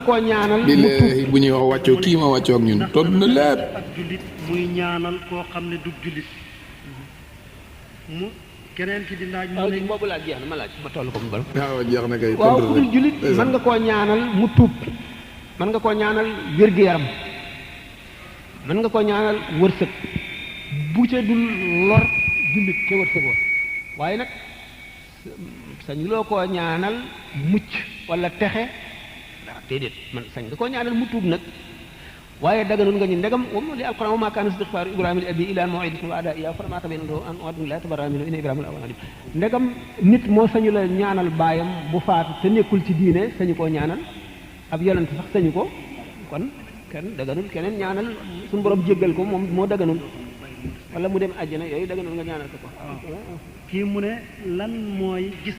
koo ñaanal billaahi bu ñuy wax wàccoo kii ma wàccoo ak ñun todd na lépp ak jullit muy ñaanal koo xam ne du jullit mu keneen ki di laaj mu ne boobu laaj jeex na ma laaj ma toll ko mu bal waaw jeex na kay waaw ku dul jullit mën nga koo ñaanal mu tuub mën nga koo ñaanal wér-gu-yaram mën nga koo ñaanal wërsëg bu ca dul lor jullit ca wërsëg wa waaye nag sañ loo koo ñaanal mucc wala texe dara déedéet man sañ nga koo ñaanal mu tuub nag waaye daganul nga ñu ndegam li alquran wa ma kaana istighfaaru ibrahima li abiihi illaa an maw'idatin wa'adahaa iyyaahu falammaa tabayyana lahu annahu aduwwun lillaahi tabarra'a minhu inna ibrahima la'awwahun haliim ndegam nit moo sañu la ñaanal baayam bu faatu te nekkul ci diine sañu koo ñaanal ab yonent sax sañu ko kon kenn daganul keneen ñaanal suñu borom jéggal ko moom moo daganul wala mu dem àjjana yooyu daganul nga ñaanal ko kii mu ne lan mooy gis